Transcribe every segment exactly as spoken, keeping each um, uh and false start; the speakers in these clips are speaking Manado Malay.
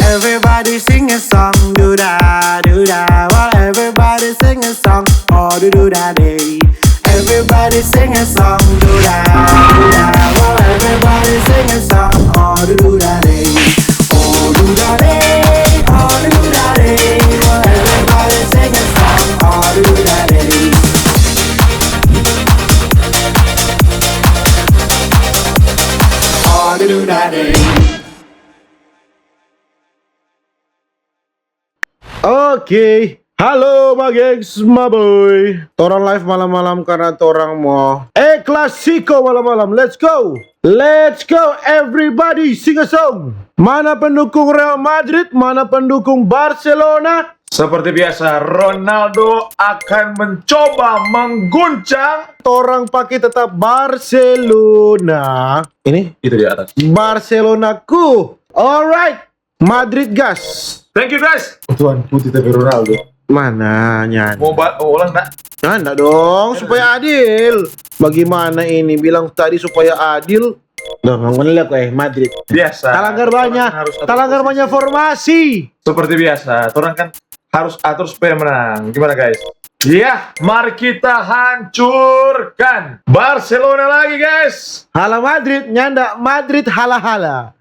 Everybody sing a song, do da, do da. Well, everybody sing a song, oh do do da day. Everybody sing a song, do da, do da. Well, everybody sing a song, oh do do da day. Oh do da day, oh do do da day. Well, everybody sing a song, oh do do da day. Oh do do da day. Oke. Halo, ma gengs, ma boy. Torang live malam-malam karena torang mo El Clasico malam-malam. Let's go. Let's go, everybody, sing a song. Mana pendukung Real Madrid, mana pendukung Barcelona? Seperti biasa, Ronaldo akan mencoba mengguncang. Torang pake tetap Barcelona. Ini? Itu di atas. Barcelonaku. Alright. Madrid gas. Thank you, guys. Oh, Tuhan, putih tapi Ronaldo. Mana, nyan? Mau ba-, mau ulang, nak? Nyan, ndak dong, supaya adil. Bagaimana ini? Bilang tadi supaya adil. Loh, ngomong lihat, eh, Madrid. Biasa. Talanggar banyak, talanggar banyak formasi. Seperti biasa, orang kan harus atur supaya menang. Gimana, guys? Ya, mari kita hancurkan Barcelona lagi, guys. Hala Madrid, nyanda Madrid hala-hala.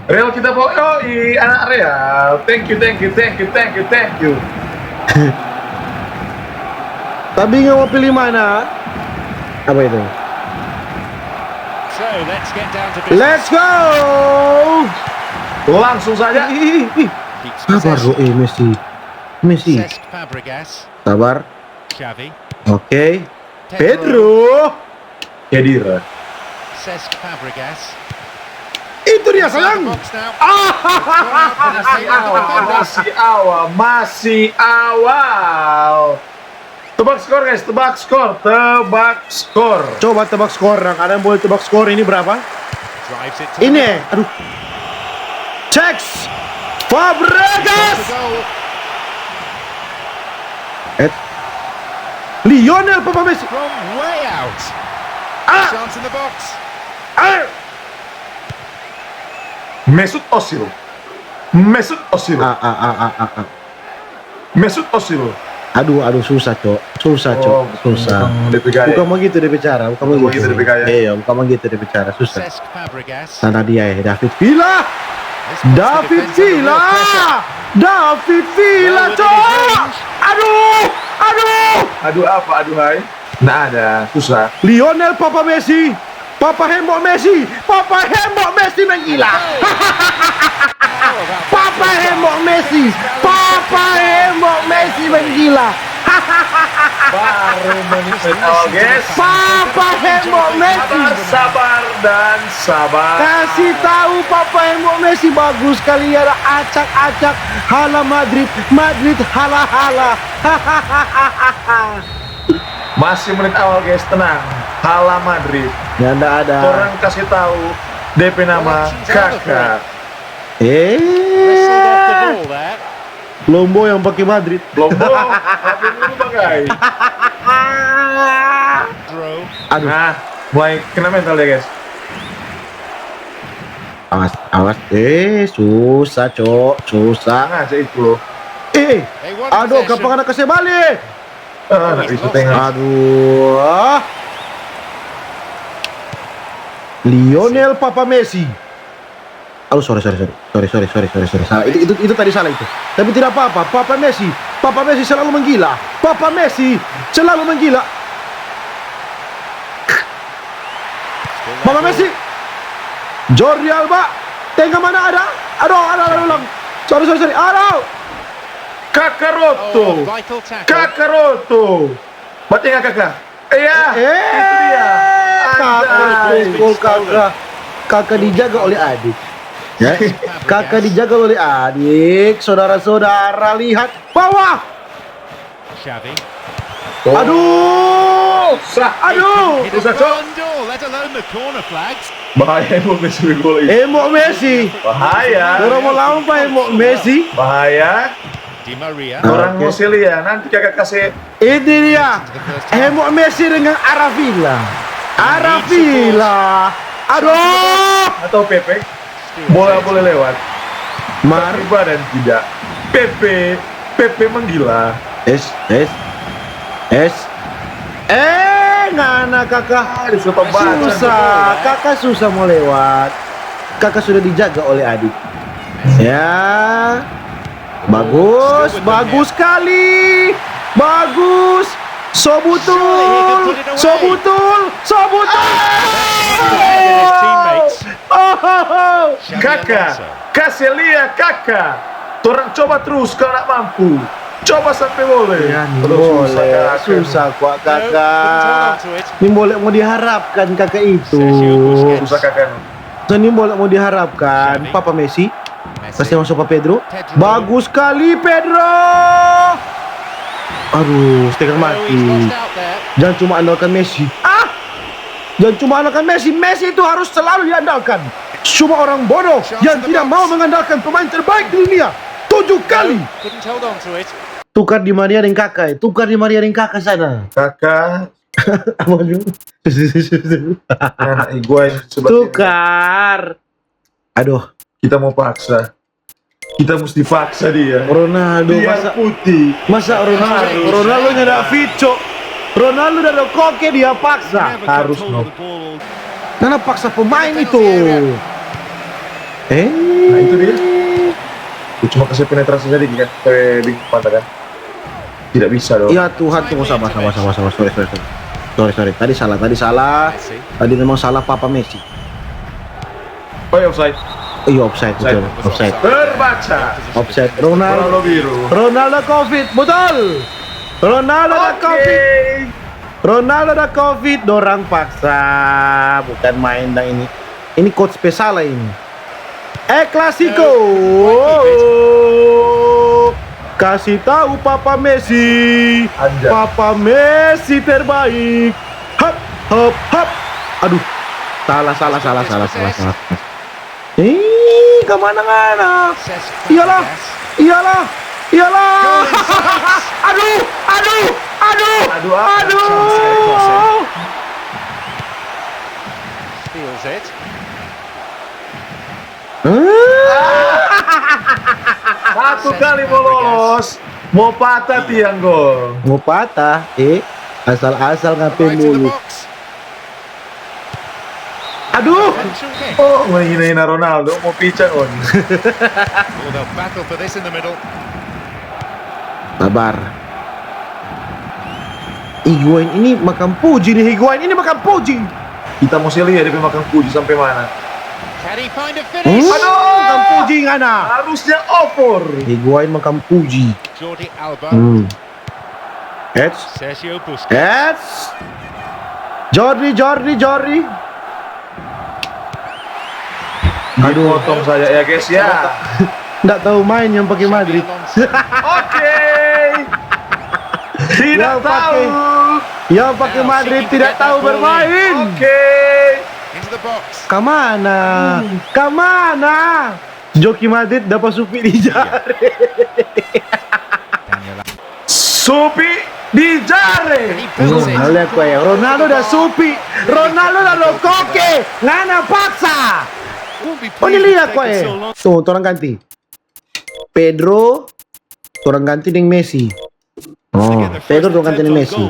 Real kita bawa, yoi, anak Real. Thank you, thank you, thank you, thank you, thank you. Tapi nggak mau pilih mana? Apa itu? So, let's get down to business. Let's go! Langsung saja. Ih, ih, ih. Keeps possession. Sabar, bro. Eh, Messi. Messi. Cesc Fabregas. Sabar. Xavi. Oke. Pedro. Pedro. Khedira. Cesc Fabregas. Itu dia, sayang. Inside the box now. Ah! Masih awal, masih awal, masih awal. Tebak skor, guys, tebak skor, tebak skor. Coba tebak skor, dang. Ada yang boleh tebak skor ini berapa? Drives it to the middle. Ini, aduh. Cesc Fabregas. Goal. Eh. Lionel Papa Messi. From way out. Ah. Chance in the box. Ah. Mesut Ozil. Mesut Ozil. Ah, ah, ah, ah, ah, ah. Mesut Ozil. Aduh, aduh, susah, Cok. Susah, Cok. Oh, susah. Bukan D P K ya? Bukan begitu dia bicara, bukan begitu. Bukan begitu dia bicara. Iya, bukan begitu dia bicara, susah. Cesc Fabregas. Sana dia, eh, David Villa. David Villa. David Villa, Cok. Aduh, aduh. Aduh apa, aduh hai? Nggak ada, susah. Lionel Papa Messi. Papa Hembok Messi. Papa Hembok Messi menggila. Papa Hembok Messi. Papa Hembok Messi menggila. Baru menit awal, guys. Papa Hembok Messi. Sabar, sabar, dan sabar. Kasih tahu Papa Hembok Messi, bagus kali ada acak-acak. Hala Madrid, Madrid hala-hala. Masih menit awal, guys, tenang. Hala Madrid. Ya, ndak ada. Orang kasih tahu D P nama Kaka. Eh. Lombo yang pakai Madrid. Lombo, tapi dulu pakai. Aduh. Nah, mulai kena mental ya, guys. Awas, awas. Eh, susah, Cok. Susah. Nah, itu. Eh, aduh, gampang ada kasih balik. Ah, anak itu tengah. Aduh. Lionel Papa Messi. Aduh, sorry, sorry, sorry. Sorry, sorry, sorry, sorry, sorry. Salah. Itu, itu, itu tadi salah itu. Tapi tidak apa-apa. Papa Messi. Papa Messi selalu menggila. Papa Messi selalu menggila. Papa Messi. Jordi Alba. Tengah mana ada? Aduh, ada, ada ulang. Sorry, sorry, sorry. Aduh. Kakaroto. Kakaroto. Berarti nggak Kaka? Iya, eh, itu dia. Kaka, anjay. Kaka, Kaka dijaga oleh adik. Ya. Kaka dijaga oleh adik, saudara-saudara, lihat bawah. Xavi. Oh. Aduh. Susah. Aduh. Susah, Cok. Let alone the corner flags. Bahaya Embok Messi gol itu. Embok Messi. Bahaya. Orang mau lawan pa Embok Messi. Bahaya. Di Maria. Orang mau sih lihat, nanti Kaka kasih. Ini dia. Embok Messi dengan Aravila. Aravila. Aduh. Atau Pepe. Bola boleh lewat. Mar. Tapi badan tidak. Pepe, Pepe menggila. Es, es, es. Eh, ngana, Kaka. Ah, disuruh pembaca. Susah, Kaka susah mau lewat. Kaka sudah dijaga oleh Adit. Ya. Bagus, bagus sekali. Bagus. So butul, so butul, so butul. Oh, oh, oh. Kaka, kase lia, Kaka. Torang coba trus kalo nak mampu. Coba sampe boleh. Ya, ni boleh. Susah, Kaka. Susah kwa, Kaka. Ni boleh mau diharapkan, Kaka, itu. Susah, Kaka. So, ni boleh mau diharapkan. Papa Messi. Kasih masuk pa Pedro. Pedro. Bagus sekali, Pedro. Aduh, setengah mati. Jangan cuma andalkan Messi. Ah! Jangan cuma andalkan Messi. Messi itu harus selalu diandalkan. Cuma orang bodoh yang tidak mau mengandalkan pemain terbaik di dunia. Tujuh kali. Couldn't hold on to it. Tukar Di Maria deng Kaka, eh. Tukar Di Maria deng Kaka sana. Kaka. Apa tu? Nah, Higuain sebelah sini. Tukar. Aduh. Kita mau paksa. Kita mesti paksa dia. Ronaldo, biar masa putih. Masa Ronaldo, harus. Ronaldo nyanda fit, cok. Ronaldo da Koke dia paksa. Harus, no. Karena paksa pemain itu. Eh? Nah, itu dia. Dia cuma kasih penetrasi tadi kan, ke di mata kan. Tidak bisa dong. Ya Tuhan, tunggu, sabar, sabar, sabar, sabar. Sorry, sorry, sorry. Sorry, sorry. Tadi salah, tadi salah. Tadi memang salah Papa Messi. Oh, iya, offside. Iya, offside, betul. Offside. Terbaca. Offside. Ronaldo. Ronaldo biru. Ronaldo covid, betul. Ronaldo ada covid. Oke. Ronaldo ada covid, dorang paksa. Bukan main dang ini. Ini coach pe salah ini. Eh, Clasico. Eh, kasih tahu Papa Messi. Anjay. Papa Messi terbaik. Hop, hop, hop. Aduh. Salah, salah, salah, salah, salah, salah. Ih, kemana ngana? Iyalah, iyalah, iyalah. Aduh, aduh, aduh, aduh, aduh. Steals it. Satu kali mo lolos, mo patah tiang gol. Mo patah, eh, asal-asal ngape mulu. Aduh. Oh, mo hina-hina Ronaldo, mo pica ngoni. Oh, they'll battle for this in the middle. Sabar. Higuain ini makang puji nih, Higuain ini makang puji. Kita mo se lia dia pe makang puji sampe mana. Can he find a finish? Hmm, aduh, makang puji ngana. Harusnya over. Higuain makang puji. Jordi Alba. Hmm. Eits. Sergio Busquets. Eits. Jordi, Jordi, Jordi. Aduh. Dipotong saja ya, guys, ya. Nggak tahu main yang pakai Madrid. Oke. Tidak tahu. Yang pakai Madrid tidak tahu bermain. Oke. Into the box. Kamana? Kamana? Joki Madrid dapa supi di jare. Supi di jare. Ronaldo ada supi. Ronaldo ada koke. Ngana paksa. Oh, ni lia kwa. Tuh, torang ganti. Pedro, torang ganti deng Messi. Oh, Pedro dong ganti deng Messi.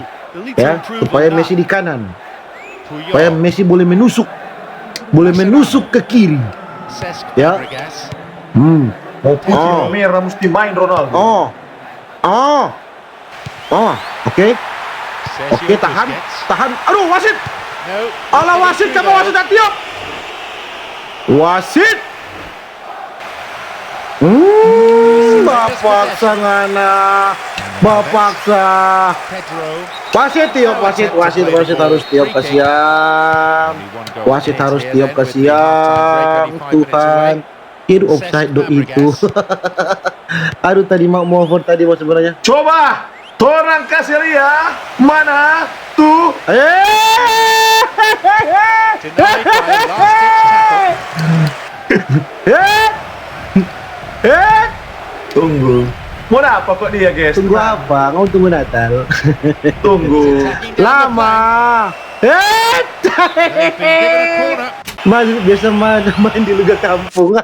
Ya, supaya Messi di kanan. Supaya Messi boleh menusuk. Boleh menusuk ke kiri. Ya. Hmm. Mau putih, mau merah, mesti main Ronaldo. Oh. Oh. Oh, oke. Oke, tahan. Tahan. Aduh, wasit. Alah, wasit, coba wasit tiop. Wasit. Hmm, bapaksa ngana. Bapaksa. Wasit tiop, wasit, wasit, wasit harus tiop, kasihan. Wasit harus tiop, kasihan. Tuhan. Itu offside do itu. Aduh, tadi mau, mau over tadi mau sebenarnya. Coba. Torang kase lia, mana tu? Eh! Denied by a last ditch tackle. Eh! Eh! Tunggu. Mo dapa kok dia, guys? Tunggu apa? Ngau tunggu Natal. Tunggu. Lama. Eh! They've been given a corner. Mas, biasa main, main di Liga Kampung.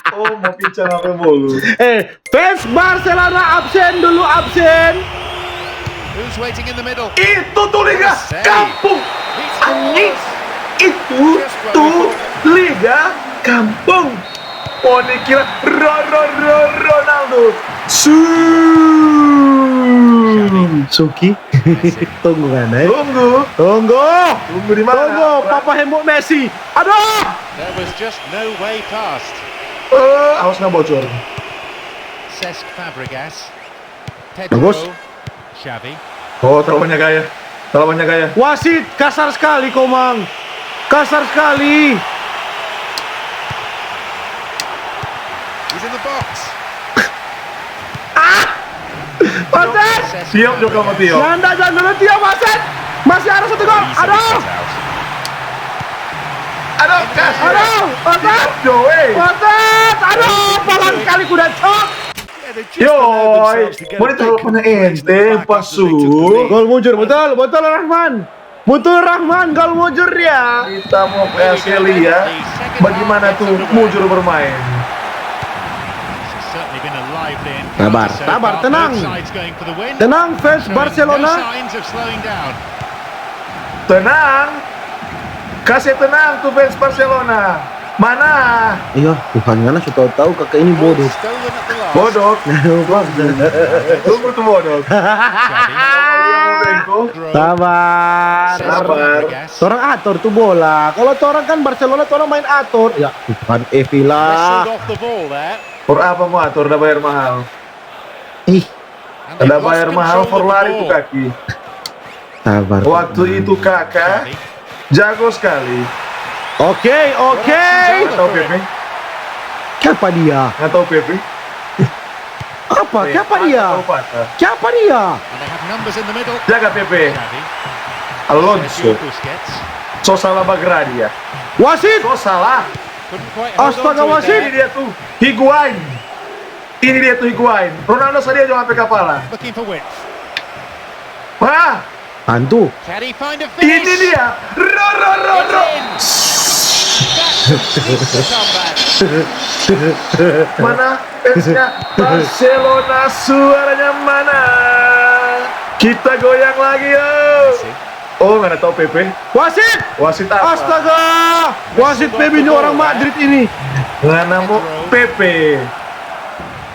Oh, mau pincang apa bolu? Eh, fans Barcelona absen dulu, absen. Who's waiting in the middle? Itu tuh Liga Kampung. Anjing. Itu tuh Liga Kampung. Oh, ini kira Ro, Ro, Ro, Ronaldo. Su. Suki. Tunggu kan, eh? Tunggu. Tunggu. Tunggu di mana? Tunggu, Papa Hembo Messi. Aduh! There was just no way past. Eh, awas nggak bocor. Cesc Fabregas. Bagus. Pedro. Xavi. Oh, terlalu banyak gaya. Terlalu banyak gaya. Wasit, kasar sekali, Komang. Kasar sekali. He's in the box. Wasit! Tiop juga mau tiop. Nanda jangan dulu tiop, wasit. Masih ada satu gol. Aduh, Aduh, kas. aduh, wasit, Joe. wasit. Aduh, palang sekali kuda cok. Yoi, mau ditaruh mana ente, pasu. Gol mujur, betul, betul Rahman. Betul Rahman, gol mujur dia. Kita mau kasih lihat bagaimana tuh mujur bermain. Certainly been a lively encounter Sabar, so sabar, far. tenang. Both sides going for the win. Tenang fans Showing no Barcelona. Signs of slowing down. Tenang. Kasih tenang tuh fans Barcelona. Mana? Iya, Tuhan ngana su tahu-tahu kakak ini bodoh. Stolen at the last. Bodoh. Nah, lupa. Tunggu tuh bodoh. Xavi. Bengko. Sabar. Sabar. Fabregas. Torang atur tuh bola. Kalau torang kan Barcelona, torang main atur. Ya Tuhan, Evila. Wrestled off the ball there. Por apa mau atur, udah bayar mahal. Ih, And they've Ada lost bayar mahal control for of the lari ball. Tuh kaki. Sabar. Waktu itu kakak Xavi. Jago sekali. Oke, oke. Nggak tahu Pepe. Siapa dia? Nggak tahu Pepe. Apa? Eh, Siapa patah dia? Tahu patah. Siapa dia? And they have numbers in the middle. Jaga Pepe. Xavi. Alonso. Sergio Busquets. So salah bagra dia. Wasit. So salah. Couldn't quite hold Astaga, on to it wasit. there. Ini dia tuh. Higuain. Ini dia tuh Higuain. Ronaldo sadia jo sampe kapala. Looking for width. Wah, Tantu. Can he find a ini finish? Dia. Ro, ro, ro, ro. It's a comeback. Mana fansnya Barcelona, suaranya mana? Kita goyang lagi yo. Oh, nggak ada tahu Pepe. Wasit. Wasit apa? Astaga. Wasit Pepe ini orang Madrid ini. Ngana mo Pepe.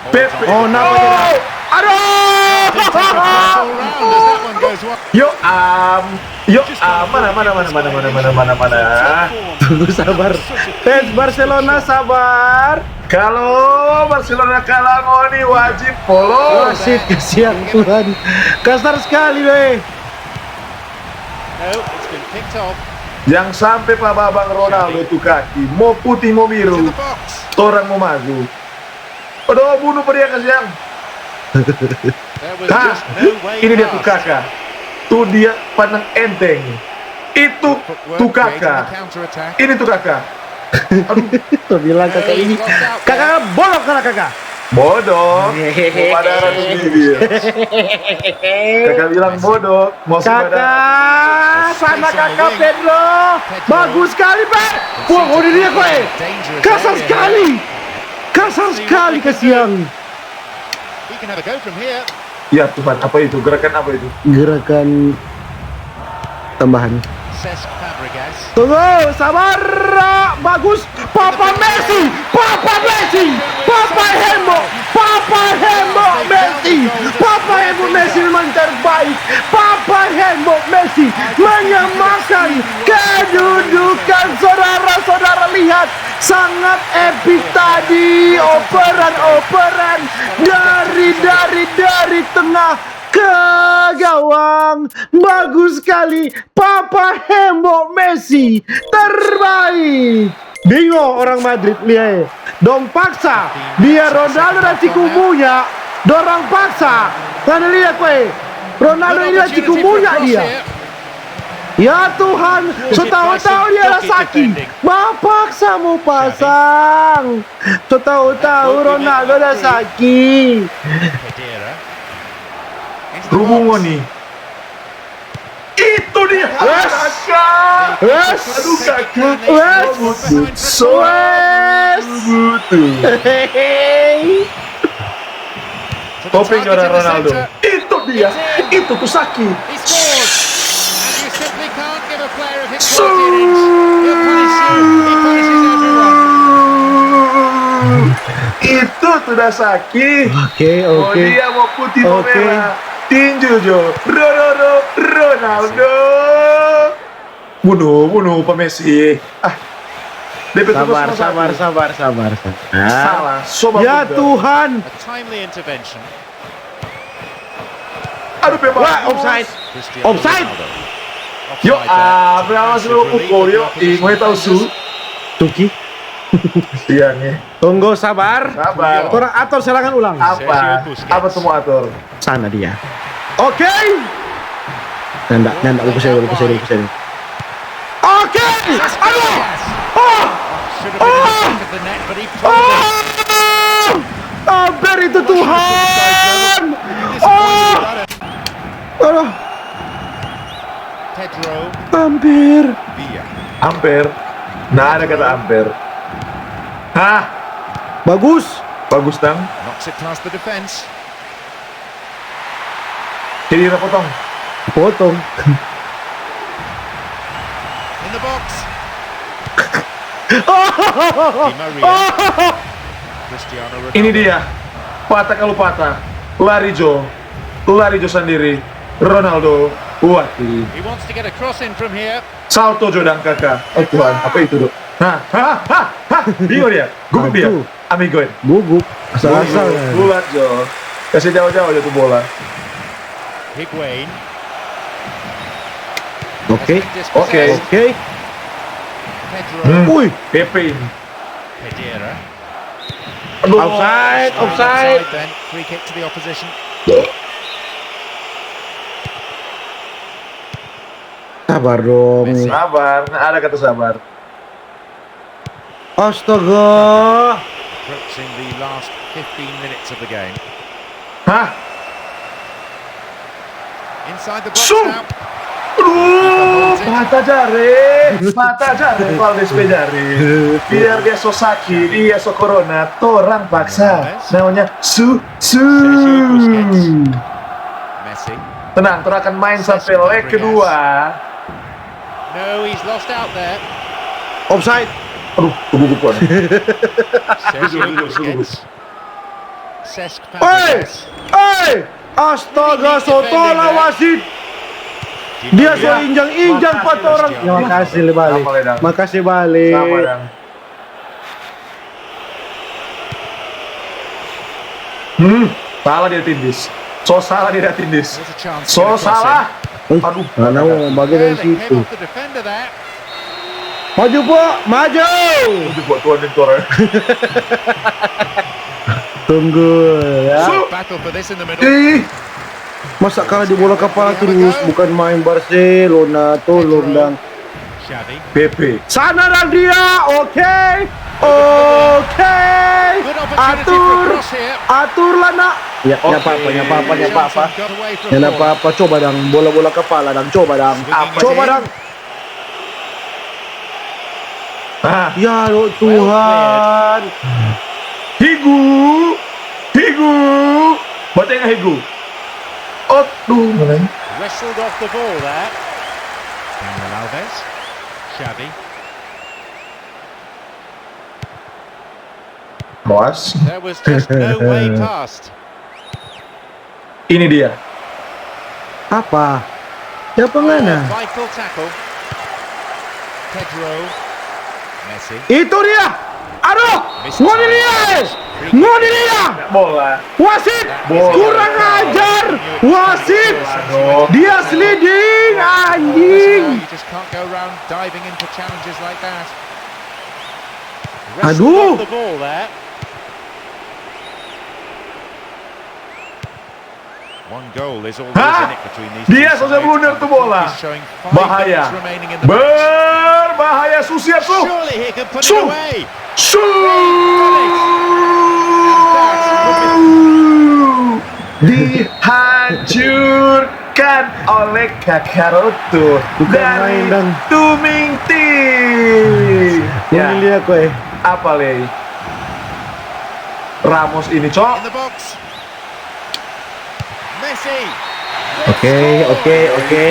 Pepe. Oh, napa tidak? Aduh. All round as that one goes wide. Yo am. Yo am. Mana, mana, mana, mana, mana, mana, mana, mana. Tunggu, sabar. Fans Barcelona, sabar. Kalau Barcelona kalah, ngoni wajib follow. Wasit, kasihan Tuhan. Kasar sekali deh. No, it's been picked off. Yang sampai pa babang Ronaldo tu kaki, mo putih mo To biru, the box. torang mo maju. Aduh, bunuh pa dia, kasihan. There was Hah, just no way ini dia tu past. Kaka. Tu dia pandang enteng. Itu Footwork tu creating Kaka. The counter attack. Ini tu Kaka. Aduh, Tuh bilang kakak ini. Kakak bolok karena kakak. Bodoh. Mau pada arah tu bibir. Kakak bilang bodoh. Mau pada Kakak, sana kakak Pedro. Bagus sekali, Pak. Wah, udah dia kok, eh. Kasar sekali. Kasar sekali, kasihan. He can have a go from here. Ya Tuhan, apa itu? Gerakan apa itu? Gerakan tambahan. Cesc Fabregas. Tunggu, sabar. Bagus. Papa Messi, Papa Messi, Papa Hembo, Papa Hembo Messi, Papa Hembo Messi memang terbaik. Papa Hembo Messi menyamakan kedudukan. Saudara-saudara lihat, sangat epic tadi operan-operan dari, dari, dari tengah ke gawang. Bagus sekali. Papa Hembo Messi terbaik. Bingo orang Madrid, lia, eh. Dong paksa. Biar Ronaldo dan Cikumunya, dorang paksa. Ngana lia, kue. Ronaldo ini dan Cikumunya dia. Ya Tuhan, so tahu-tahu dia ada sakit. Mau paksa mau pasang. So tahu-tahu Ronaldo ada sakit. Khedira. Into the Rubung box. Ngoni. Itu Dia. Wes. Kakak. Wes. Aduh, kakak. Wes. Wes. Butuh. Topping juara Ronaldo. Itu dia. Itu tuh Saki. He scores. And you simply can't give a player of his quality an inch. He'll punish you. He punishes everyone. Itu tuh dah Saki. Oke, oke. Mau dia mau putih, mau merah. Tinju jo. Ro, ro, ro, Ronaldo. Bunuh, bunuh pa Messi. Ah. Sabar, sabar, sabar, sabar, sabar. Salah, sobat. Ya Tuhan. A timely intervention. Aduh, pe bagus. Wah, offside. Offside. Yo, ah, berapa sih lo pukul, yo? Ih, mau tahu su. Tuki. Iya nih. Tunggu, sabar. Sabar. Torang ator serangan ulang. Apa? Apa semua ator? Sana dia. Oke. Nyanda, nyanda, buku seri, buku seri, buku seri. Oke. Aduh. Oh. Oh. Oh. Hampir itu, Tuhan. Oh. Aduh. Pedro. Hampir. Villa. Hampir. Nah, ada kata hampir. Hah? Bagus. Bagus, Tang. Knocks it past the defense. Jadi kita potong. Potong. In the box. Di Maria. Cristiano Ronaldo. Ini dia. Patah kalau patah. Lari jo. Lari jo sandiri. Ronaldo. Wati. He wants to get a cross in from here. Salto jo dang, kaka. Oh, Tuhan, apa itu, Dok? Hah, hah, hah, hah. Bingung dia. Gugup dia. Aduh. Amigoin. Gugup. Asal-asal. Gugup. Bulat jo. Kasih jauh-jauh aja tuh bola. Higuain. Oke. Oke. Oke. Pedro. Hmm. Wih. Pepe ini. Pereira. Aduh. Offside, offside. Then. Free kick to the opposition. Sabar dong. Messi. Sabar, nah, ada kata sabar. Astaga. Approaching the last fifteen minutes of the game. Hah? Inside the box now. Aduh, patah jare, patah jare, Valdes pe jare. Biar dia so saki, dia so corona, torang paksa. Namanya su, su. Sergio Busquets. Messi. Tenang, torang akan main sampai leg kedua. No, he's lost out there. Offside. Aduh, kegugupan. Sergio Busquets. Cesc Fabregas. Hei! Hei! Astaga, so tola wasit. Dia so injang-injang pa torang. Ya, makasih, bale. Makasih, bale. Sama, Dang. Hmm, salah dia tindis. So salah dia tindis. So salah. Aduh, mana mau bagi dari situ. Maju, Pok, maju. Maju, Pok, tuan itu orang. Tunggu, ya. Ih, masa kalah di bola kapala terus, bukan main Barcelona, tolong dang. Pepe. Sana dang dia, oke. Oke. Atur, atur lah, nak. Ya, nyapa apa, nyapa apa, nyapa apa. Ya, nyapa apa, coba dang, bola-bola kapala dang, coba dang. Coba dang. Ah. Ya, lo Tuhan. Higu. Higu. Batengah Higu. Aduh, mana? Wrestled off the ball there. Daniel Alves. Xavi. Boas. There was just no way past. Ini dia. Apa? Siapa ngana? Vital tackle. Pedro. Messi. Itu dia. Aduh, ngoni lia, eh. Ngoni lia. Bola. Wasit, kurang ajar. Wasit. Dia sliding, anjing. You just can't go around diving into challenges like that. Aduh. Hah? Dia saja blunder tu bola. Bahaya. Berbahaya, Su, siap, Su. Su. Su. Dihancur. Kan oleh Kakaroto. Bukan dari main, Dang. Tuming Ting. Ini dia, koe. Apa, lei? Ramos ini, Cok. In the box. Messi. Oke, oke, oke.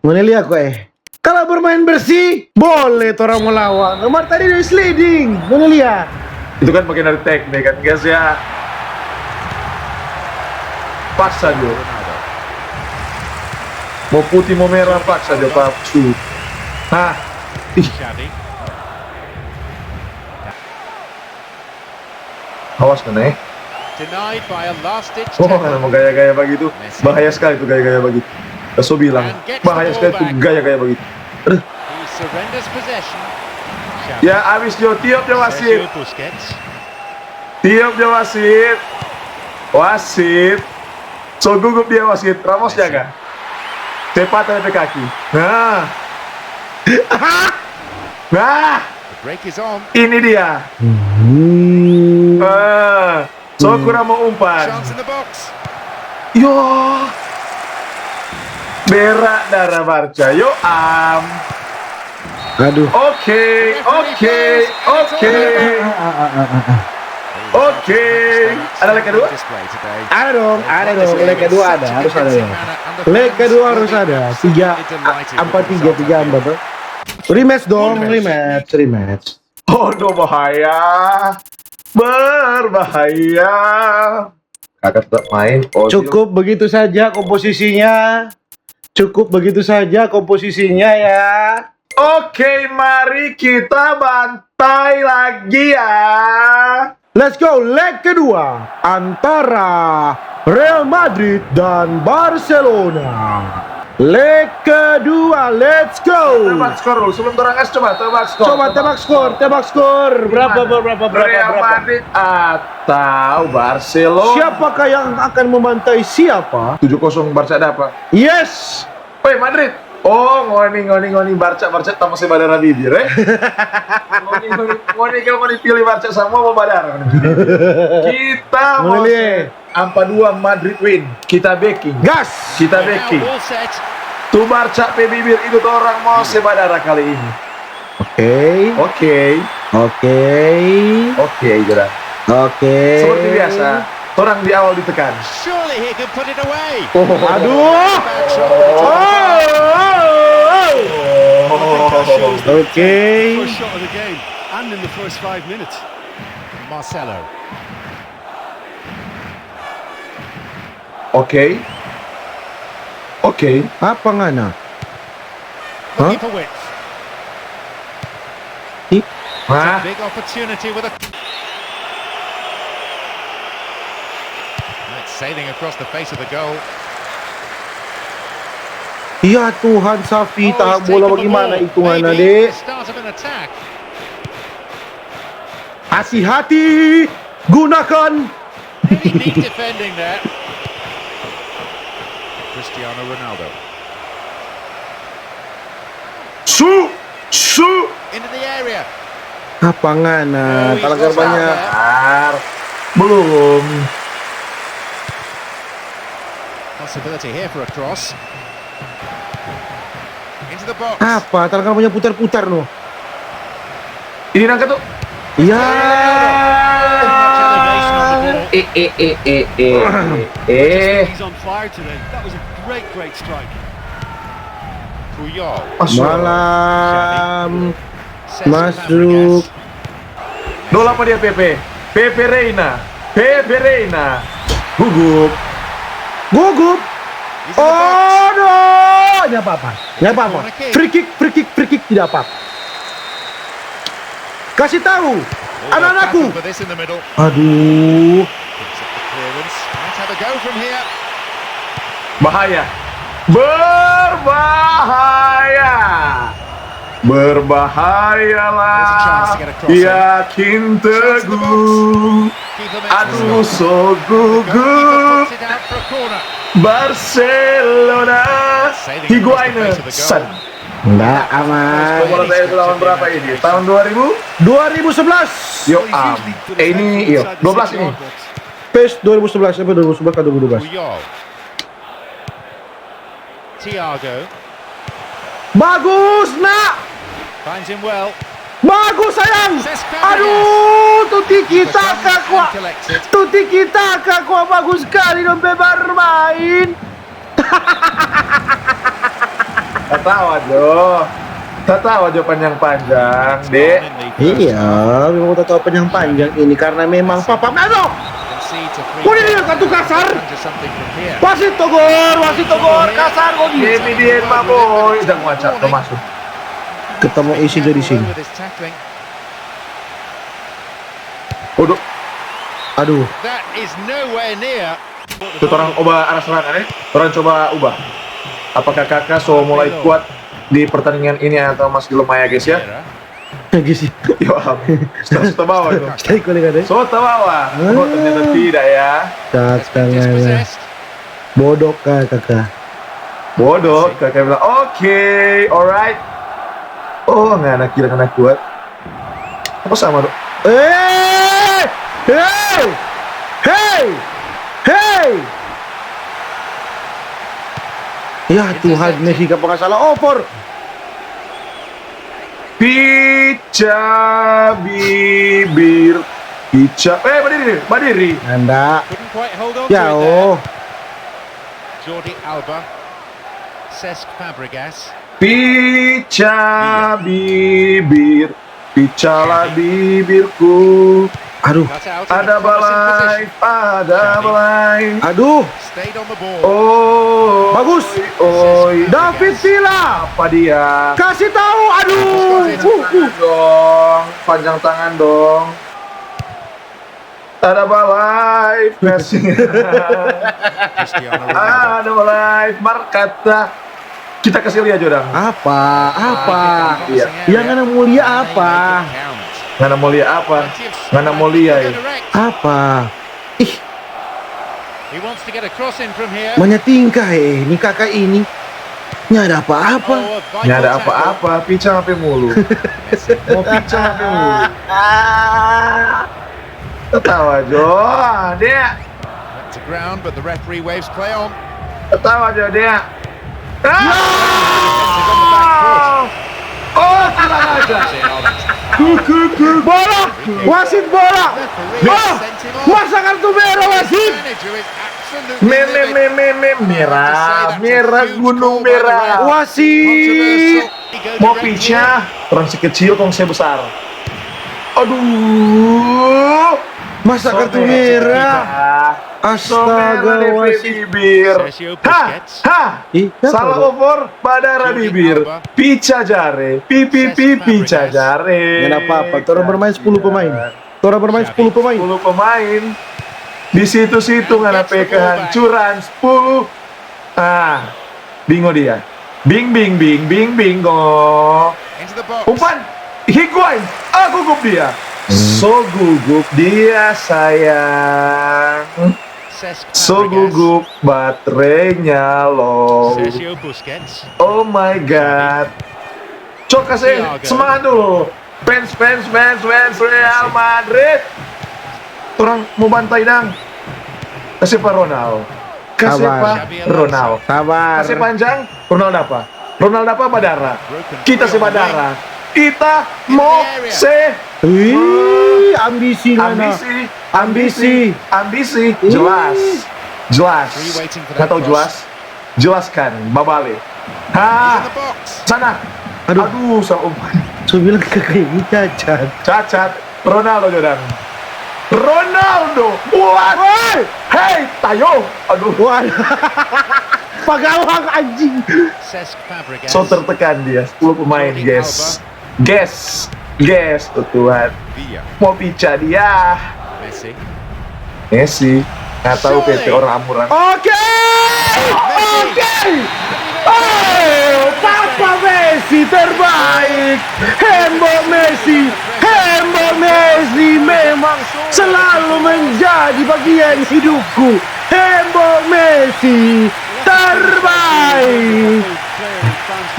Ngoni lia, koe. Kalau bermain bersih, boleh torang mo lawan. Mar tadi dia sliding. Ngoni lia. Itu kan bagian dari teknik kan, guys, ya. Paksa jo. Mo putih, mo merah, paksa jo, Pak. Su. Hah? Ih. Awas, kena, eh. Denied by a last-ditch tackle. Oh, kalau mau gaya-gaya begitu, bahaya sekali tuh gaya-gaya begitu. Kaso bilang, bahaya sekali tuh gaya-gaya begitu. Aduh. He surrenders possession. Ya, abis jo, tiop jo wasit. Sergio Busquets. Tiop jo wasit. Wasit. So gugup dia wasit. Ramos jaga. Cepat ada pe kaki. Nah. Nah. The break is on. Ini dia. Hmm. Ah. So kurang mau umpan. Chance in the box. Yo. Berak darah Barca. Yo am. Aduh. Oke, oke, oke. Ah, ah, ah, ah, ah. Oke. Ada leg kedua? Ada dong, ada dong. Leg kedua ada, harus ada dong. Leg kedua harus ada. Tiga, a-, empat tiga, tiga empat, tuh. Rematch dong, rematch, rematch. Oh, no, bahaya. Berbahaya. Kakak tetap main. Oh, cukup begitu saja komposisinya. Cukup begitu saja komposisinya, ya. Oke, mari kita bantai lagi, ya. Let's go, leg kedua antara Real Madrid dan Barcelona. Leg kedua, let's go. Tebak skor dulu, sebelum torang kasih, coba tebak skor. Coba tebak skor, tebak skor. Berapa, gimana? Berapa, berapa, Real Madrid atau Barcelona? Siapakah yang akan membantai siapa? Tujuh kosong Barca dapat. Yes. Woi, Madrid. Oh, ngoni, ngoni, ngoni, Barca, Barca, tamo se badara bibir, eh? Ngoni, ngoni, ngoni, kalau ngoni pilih Barca, samua mo badara ngoni pe bibir. Kita mo se ampa dua Madrid win. Kita backing. Gas. Kita backing. Tu Barca pe bibir itu torang mo se badara kali ini. Oke. Oke. Oke. Oke, Jera. Oke. Seperti biasa, torang di awal ditekan. Surely he can put it away. Oh. Aduh. Bad shot, but it's... Oh. I think that shows the intent. Oke. The first shot of the game and in the first five minutes. Marcelo. Oke. Oke. Apa ngana? Hah? Looking for width. Ih. Hah? Big opportunity with a... That's sailing across the face of the goal. Ya Tuhan, Xavi, oh, tahan bola bagimana itu ngana, dek? Hati-hati, gunakan. Any deep defending there. Cristiano Ronaldo. Su, su. Into the area. Apa ngana? Talagar banyak. Belum. Possibility here for a cross. Into the box. Apa? Talagar banyak putar-putar no. Ini nangka tu. Ya. Eh, eh, eh, eh, eh, eh. He's on fire today. That was a great, great strike. Puyol. Masuk. Malam. Masuk. Dola pa dia, Pepe. Pepe Reina. Pepe Reina. Gugup. Gugup. Aduh, nggak apa-apa. Nggak apa-apa. Free kick, free kick, free kick, tidak apa-apa. Kasih tahu anak-anakku. Aduh. Bahaya. Berbahaya. Berbahayalah, yakin teguh. Aduh, so gugup. Barcelona. Higuain. San. Nggak aman. Bola saya ulang berapa ini? Tahun dua ribu? Dua ribu sebelas. Yo, am. Eh, ini, yo, dua belas ini. Pes dua ribu sebelas, apa dua ribu sebelas atau dua ribu dua belas? Puyol. Thiago Bagus, nak. Finds him well. Bagus, sayang. Cesc Fabregas. Aduh, tu tiki taka kwa. Tu tiki taka kwa, bagus sekali dong pe bermain. Tatawa jo. Tatawa jo panjang-panjang, Dek. Iya, memang tatawa panjang-panjang ini karena memang papa Melo. Kau ini lihat kartu kasar. Wasit togor, wasit togor, kasar kau ini. Demi dia, my boy. Udah ngacak, tuh masuk. Ketemu isi jadi sini. Waduh, Aduh, That is nowhere near. Kita orang ubah arah serangan ya. Orang coba ubah. Apakah kakak so mulai kuat di pertandingan ini atau masih lemah ya, guys ya? lagi sih. Yo, sudah, sudah bawa tuh. Stay kau lihat deh. So tabawa. Oh, ternyata tidak ya. Kakak Dispossessed. Bodoh kah, kakak? Bodoh, kakak bilang, "Oke, alright." Oh, nggak anak kira kena kuat. Apa sama dong? Eh, hey, hey, hey. Ya Tuhan, Messi kapang salah over. Pica bibir, pica. Eh, badiri, badiri. Anda, Couldn't quite hold on ya to it oh, there. Jordi Alba. Cesc Fabregas. Pica bibir, picalah bibirku. Aduh, Cut out in a Ada promising balai, position. ada balai. Aduh, Stayed on the ball. Oh, Bagus. Oi, David Villa, apa dia? Kasih tahu, aduh, uh, uh. Dong, panjang tangan dong. Ada balai, kasih. Cristiano Ronaldo. Ada balai, markata. Kita kasih lihat, Jodang. Apa? Apa? Iya. Yang ngana mau lihat apa? Ngana mau lihat apa? Ngana mau lihat, ya? Apa? Ih, He wants to get a cross in from here. banyak tingkah eh, ini kakak ini. Nggak ada apa-apa. Oh, a vital Nggak ada tackle. Apa-apa, pica apa mulu? Mau pica apa mulu? Ketawa jo, dia. Back to ground, but the referee waves play on. Ketawa jo, dia. Ah! Oh, kurang ajar. Bola, wasit bola. Oh, masa kartu merah wasit. Me, me, me, me, me, merah, merah, gunung merah. Wasit. Mau pica, orang si kecil kong saya besar. Aduh. Masa kartu merah. Astaga, wasit. Bibir. Ha, ha. Salah over, badara bibir. Pica jare, pi pi pi pica jare. Nggak apa-apa, torang bermain sepuluh pemain. Torang bermain sepuluh pemain. Sepuluh pemain. Di situ-situ ngana pe kehancuran sepuluh. Ah, bingo dia. Bing bing bing bing bingo. Umpan. Higuain. Ah, gugup dia. So gugup dia, sayang. So gugup baterainya, lo. Sergio Busquets. Oh my god. Cok, kasih semangat dulu. Fans, fans, fans, fans Real Madrid. Orang mau bantai dang. Kasih pa Ronald. Kasih pa Ronald. Kasih panjang, Ronald apa? Ronald apa, badara? Kita si badara. Kita mau se Wih, ambisi ngana. Ambisi, ambisi, ambisi. Jelas. Jelas. Nggak tahu jelas. Jelaskan, babale. Ha, sana. Aduh, salah umpan. So bilang ke kayak gitu, cacat. Cacat. Ronaldo, Jordan. Ronaldo. What? Hei, tayo. Aduh. Wah. Pagawang anjing. Cesc Fabregas. So tertekan dia. Sepuluh pemain, guys. Guys. Guys, tuh Tuhan. Villa. Mau pica dia. Messi. Messi. Nggak tahu P T orang amuran. Oke. Oke. Oh, Papa Messi terbaik. Hembo Messi. Hembo Messi memang selalu menjadi bagian hidupku. Hembo Messi terbaik.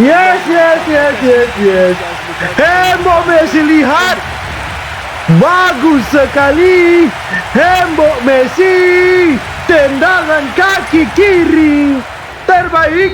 Yes, yes, yes, yes, yes. Hembo Messi, lihat. Bagus sekali. Hembo Messi. Tendangan kaki kiri. Terbaik.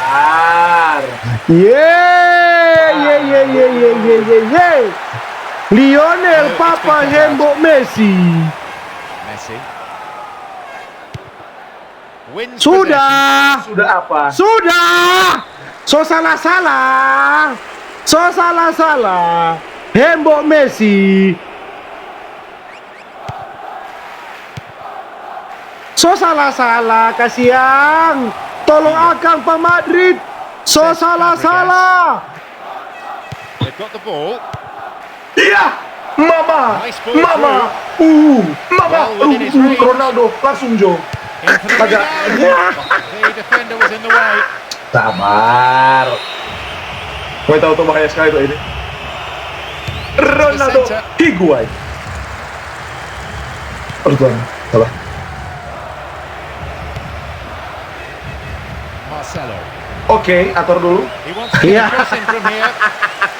Sabar. Ye, ye, ye, ye, ye, ye, ye, ye. Lionel Papa Hembo Messi. Messi. Sudah. Sudah apa? Sudah. So salah-salah. So salah-salah. Hembo Messi. So salah-salah, kasiang. Tolong akang pa Madrid. So salah-salah. They've got the ball. Iya, mama, Nice ball mama, through. uh, mama, Well within his uh, uh, reach. Ronaldo langsung jo. Into the Kagak. rebound. The defender was in the way. Sabar. Gue tahu tuh bahaya sekali tuh ini. Ronaldo Center. Higuain. Aduh Tuhan, salah. Marcelo. Oke, atur dulu. He wants to get Yeah. a cross in from here.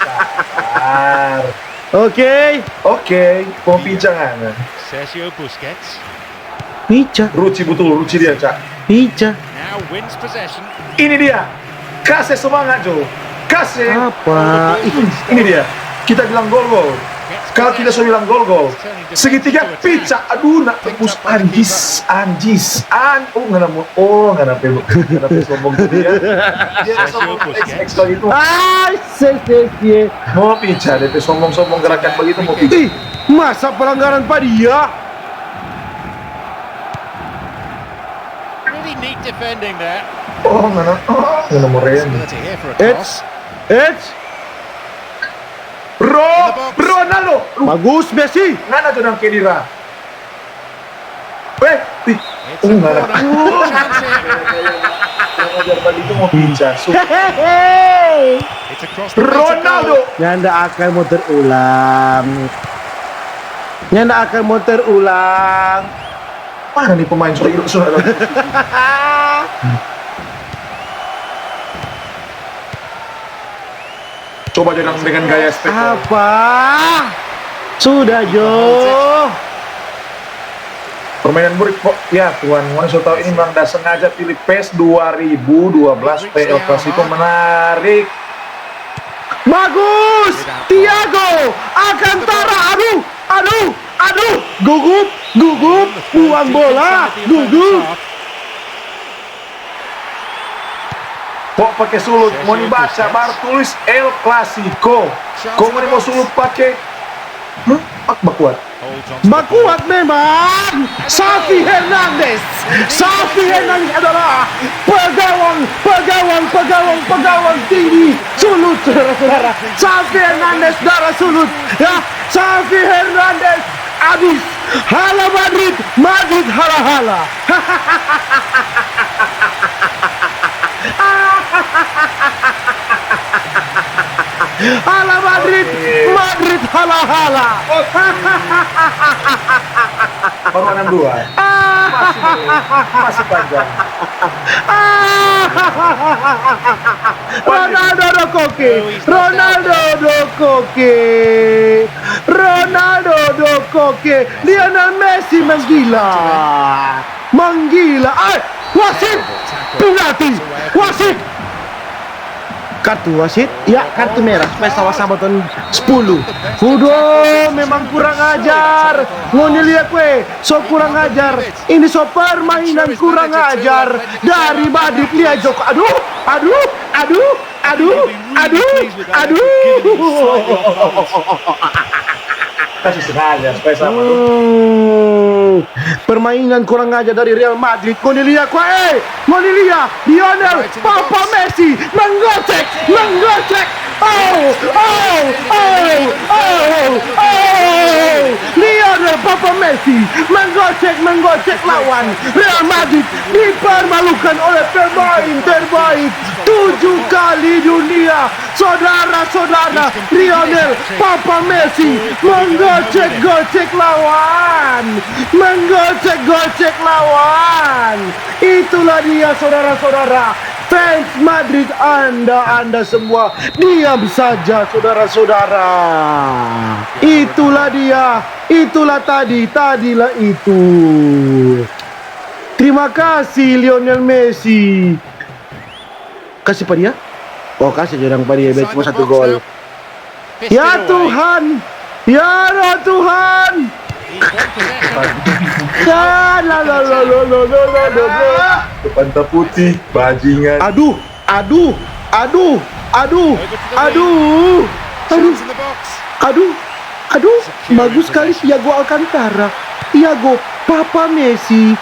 Sabar. Oke. Oke, mau pincang aja. Sergio Busquets. Pica. Ruci betul, ruci dia, Cak. Pica. Now wins possession. Ini dia. Kasih semangat, Jo. Kasih. Apa? Ih, Hmm, ini dia. Kita bilang gol-gol. Kalau kita sudah bilang gol-gol, segitiga pica. Aduh, nak tembus, anjis, anjis, an. Oh, ngana mau, oh, ngana pe, ngana pe sombong tadi ya. Dia sombong, X, X begitu. Ai, se, se, se. Mau pica, dia pe sombong-sombong gerakan begitu mau pica. Ih, masa pelanggaran pa dia? Really neat defending there. Oh, ngana, oh, ngana mau Real. Possibility here for a It's, cross. it's Ro, Ronaldo. Lu, bagus Messi. ngana jo nang kedira. Weh, ih, It's oh, a ngana. corner. Chance here. Ngana biar begitu mau pica. Su- Hehehe. It's a cross that leads to Ronaldo. goal. Nyanda akan mau terulang. Nyanda akan mau terulang. Mana nih pemain sudah hilang sudah ada. Coba jo nang dengan gaya spektakuler. Apa? Sudah jo. Permainan murid kok. Ya Tuhan, ngoni so tahu ini memang dah sengaja pilih pes dua ribu dua belas pe El Clasico menarik. Bagus. Thiago Alcantara. Aduh, aduh, aduh. Gugup, gugup. Buang bola. Gugup. Kok pake sulut? Mau dibaca, baru tulis El Clasico. Kok mau mau sulut pake? Hmm, ak bakuat. Bakuat memang. Xavi Hernandez. Xavi Hernandez adalah pegawang, pegawang, pegawang, pegawang tinggi. Sulut, saudara-saudara. Xavi Hernandez darah sulut. Ya, Xavi Hernandez abis. Hala Madrid, Madrid hala-hala. Hala Madrid, Madrid hala-hala. Baru enam dua. Masih, masih panjang. Ronaldo do Koke, Ronaldo do Koke, Ronaldo do Koke, Lionel Messi menggila, menggila. Ai, wasit, penalti, wasit. Kartu wasit, ya, kartu merah supaya sama-sama ton sepuluh. Udah, memang kurang ajar. Ngoni lia kue, so kurang ajar. Ini so permainan kurang ajar dari Madrid. Lia Joko. Aduh, aduh, aduh, aduh, aduh, aduh. Kasih sengaja supaya sama tu. Hmm, permainan kurang ajar dari Real Madrid. Ngoni lia kue, eh, ngoni lia, Lionel, Papa Messi, menggocek, menggocek. Oh, oh, oh, oh, oh. Lionel, Papa Messi, menggocek, menggocek lawan. Real Madrid dipermalukan oleh pemain terbaik tujuh kali dunia. Saudara-saudara, Lionel, Papa Messi, menggocek-gocek lawan. Menggocek-gocek lawan. Itulah dia, saudara-saudara. Fans Madrid, anda, anda semua, diam saja, saudara-saudara. Itulah dia. Itulah tadi. Tadilah itu. Terima kasih, Lionel Messi. Kasih pa dia. Oh, kasih jo dang pa dia, biar cuma satu gol. Ya Tuhan. Ya Tuhan. Ya, la, la, la. Depan putih, bajingan. Aduh, aduh, aduh, aduh, aduh. Aduh. Aduh, aduh, bagus sekali Thiago Alcantara. Thiago, Papa Messi.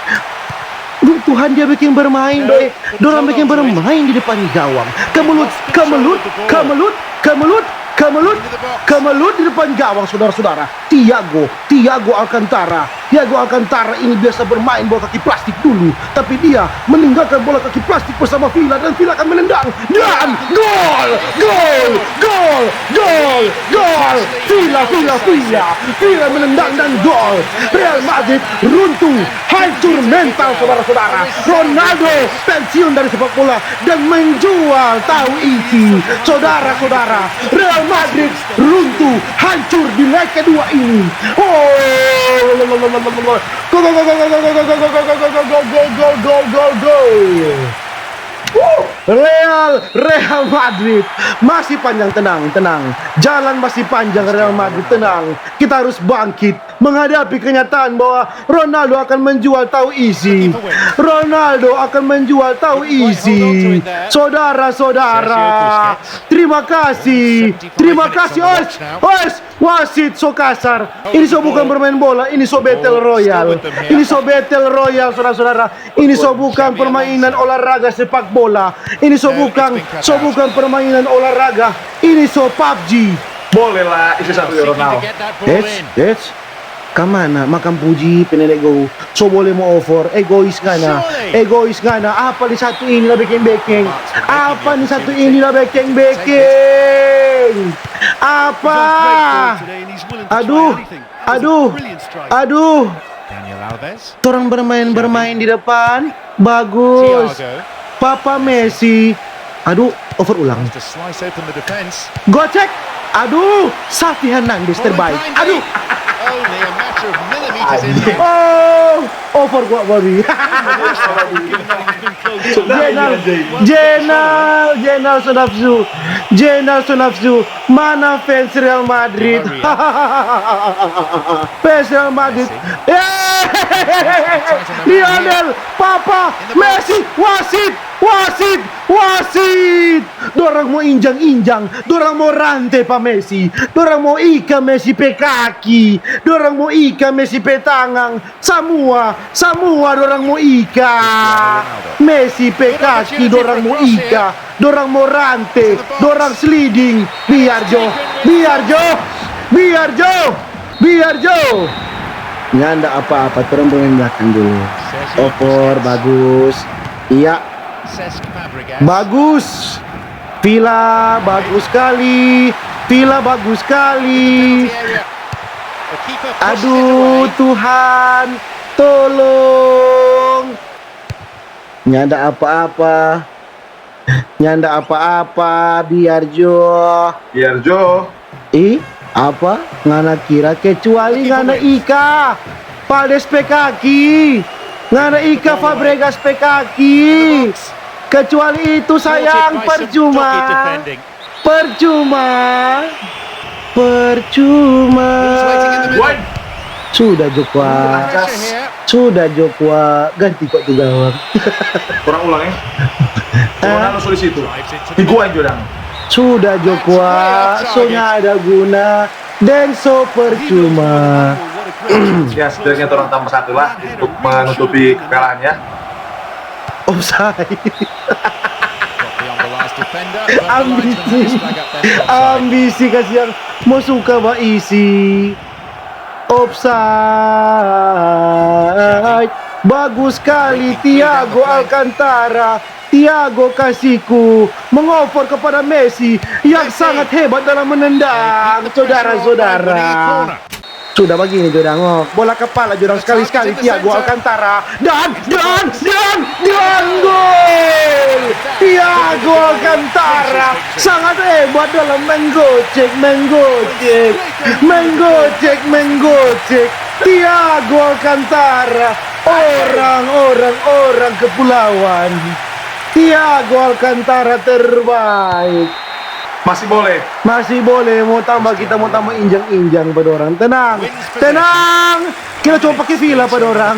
Duh, Tuhan, dia bikin bermain, doi. Dorang bikin bermain di depan gawang. Kemelut, kemelut, kemelut, kemelut, kemelut, kemelut di depan gawang, saudara-saudara. Thiago, Thiago Alcantara. Thiago Alcantara ini biasa bermain bola kaki plastik dulu, tapi dia meninggalkan bola kaki plastik bersama Villa dan Villa akan menendang. Dan gol, gol, gol, gol, gol. Villa, Villa, Villa. Villa menendang dan gol. Real Madrid runtuh, hancur mental, saudara-saudara. Ronaldo pensiun dari sepak bola dan menjual tahu isi. Saudara-saudara, Real Madrid runtuh, hancur di leg kedua ini. Oh, gol, gol, gol, gol, gol, gol. Real, Real Madrid masih panjang, tenang, tenang. Jalan masih panjang, Real Madrid, tenang. Kita harus bangkit menghadapi kenyataan bahwa Ronaldo akan menjual tahu isi. Ronaldo akan menjual tahu isi. Saudara-saudara, terima kasih. Terima kasih, os, os. Wasit so kasar. Ini so bukan bermain bola, ini so battle royal. Ini so battle royal, saudara-saudara. Ini so bukan permainan olahraga sepak bola. Ini so bukan, so bukan permainan olahraga. Ini so PUBG. Boleh lah, isi satu ya, Ronald. Eits, eits. Kamana? Makan puji, penene go. So boleh mo over, egois ngana. Egois ngana. Apa ni satu ini la bekeng-bekeng? Apa ni satu ini la bekeng-bekeng? Apa? Aduh, aduh, aduh. Torang bermain-bermain di depan. Bagus. Papa Messi. Aduh, over ulang. Gocek. Aduh, Xavi Hernandez terbaik. Aduh. Oh, over gua, Bobby. Jenal, Jenal, Jenal so nafsu. Jenal so nafsu. Mana fans Real Madrid? Fans Real Madrid. Yeay! Lionel, Papa, Messi, wasit, wasit, wasit. Dorang mo injang-injang, dorang mo rante pa Messi, dorang mo ika Messi pe kaki, dorang mo ika Messi pe tangang. Samua, samua dorang mo ika. Messi pe kaki dorang mo ika, dorang mo rante, dorang sliding. Biar jo, biar jo, biar jo, biar jo. Nyanda apa-apa, torang pemain belakang dulu. Over, bagus. Iya. Bagus. Villa, bagus skali. Villa, bagus skali. Aduh, Tuhan, tolong. Nyanda apa-apa. Nyanda apa-apa, biar jo. Biar jo. Ih, apa? Ngana kira kecuali ngana ika Paredes pe kaki. Ngana ika Fabregas pe kaki. Kecuali itu, sayang, percuma. Percuma. Percuma. One. Sudah jo kwa. Atas. Sudah jo kwa. Ganti kwa tu gawang. Orang ulang ya. Ronaldo so di situ. Higuain jo dang. Sudah jo kwa. So nyanda guna. Deng so percuma. Ya, setidaknya orang tambah satu lah untuk menutupi kekalahan ya. Offside. Ambisi. Ambisi kasiang. Mo suka baisi. Offside. Bagus sekali Thiago Alcantara. Thiago kasihku mengoper kepada Messi yang sangat hebat dalam menendang, saudara-saudara. Sudah bagini jo dang, oh. Bola kapala jo dang, sekali-sekali Thiago Alcantara. Dan, dan, dan, dan gol! Thiago Alcantara sangat hebat dalam menggocek, menggocek, menggocek, menggocek. Thiago Alcantara, orang, orang, orang kepulauan. Thiago Alcantara terbaik. Masih boleh. Masih boleh, mo tambah, kita mo tambah injang-injang pa dorang. Tenang, tenang. Kita cuma pake Villa pa dorang.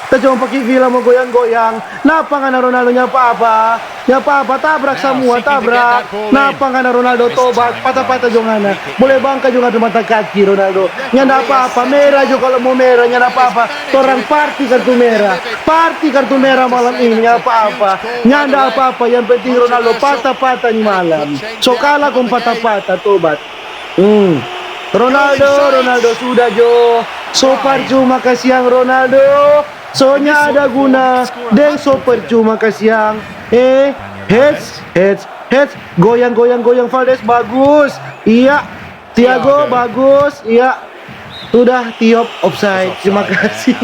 Kita cuma pake Villa mo goyang-goyang. Napa ngana Ronaldo, nyanda apa-apa? Nyanda apa-apa, tabrak samua, tabrak. Napa ngana Ronaldo, tobat, pata-pata jo ngana. Boleh bangka jo ngana pe mata kaki, Ronaldo. Nyanda apa-apa, merah jo kalu mo merah, nyanda apa-apa. Torang party kartu merah. Party kartu merah malam ini, nyanda apa-apa. Nyanda apa-apa, yang penting Ronaldo pata-pata ni malam. So kalah kong pata-pata, tobat. Hmm. Ronaldo, Ronaldo sudah jo. So percuma kasiang Ronaldo. So nyanda guna. Deng so percuma kasiang. Eh, heads, heads, heads. Goyang, goyang, goyang. Valdes bagus. Iya. Thiago bagus. Iya. Sudah, Tiop, offside. Terima kasih.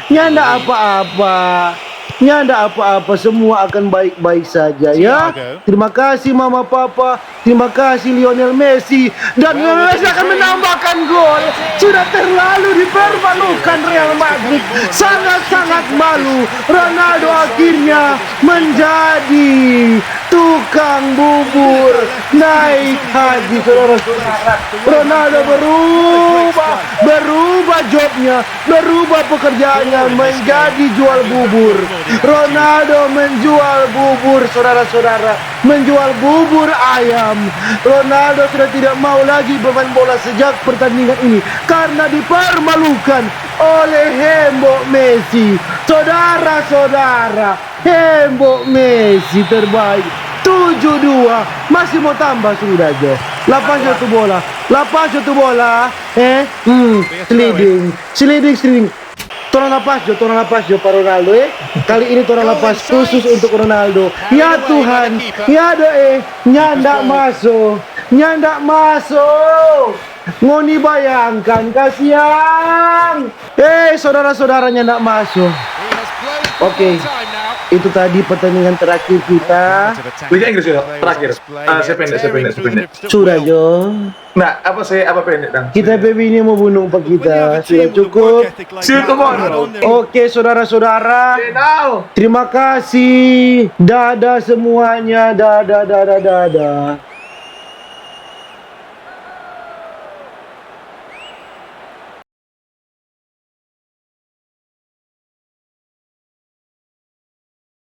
Nyanda apa-apa. Nyanda apa-apa. Semua akan baik-baik saja ya. Terima kasih Mama Papa. Terima kasih Lionel Messi. Dan Lionel Messi akan menambahkan gol. Sudah terlalu dipermalukan Real Madrid. Sangat-sangat malu. Ronaldo akhirnya menjadi tukang bubur naik haji, saudara-saudara. Ronaldo berubah, berubah jobnya, berubah pekerjaannya menjadi jual bubur. Ronaldo menjual bubur, saudara-saudara. Menjual bubur ayam. Ronaldo sudah tidak mau lagi bermain bola sejak pertandingan ini karena dipermalukan oleh Hembo Messi. Saudara-saudara, Hembo Messi terbaik. Tujuh dua. Masih mo tambah sudah jo. Lapas jo tu bola. Lapas jo tu bola. Eh, hmm, sliding. Sliding, sliding. Torang lapas jo, torang lapas jo pa Ronaldo, eh. Kali ini torang lapas khusus untuk Ronaldo. Ya Tuhan, ya doe, nyanda maso, nyanda maso. Ngoni bayangkan, kasiang. Eh, saudara-saudara, nyanda maso. Oke, itu tadi pertandingan terakhir kita. Liga Inggris ya, terakhir. Ah, saya pendek, saya pendek, saya pendek. Sudah jo. Nah, apa saya apa pendek dang? Kita pe bini mo bunung pa kita. Sudah cukup. Situ bono. Oke, saudara-saudara. Now. Terima kasih. Dadah semuanya. Dadah, dadah, dadah.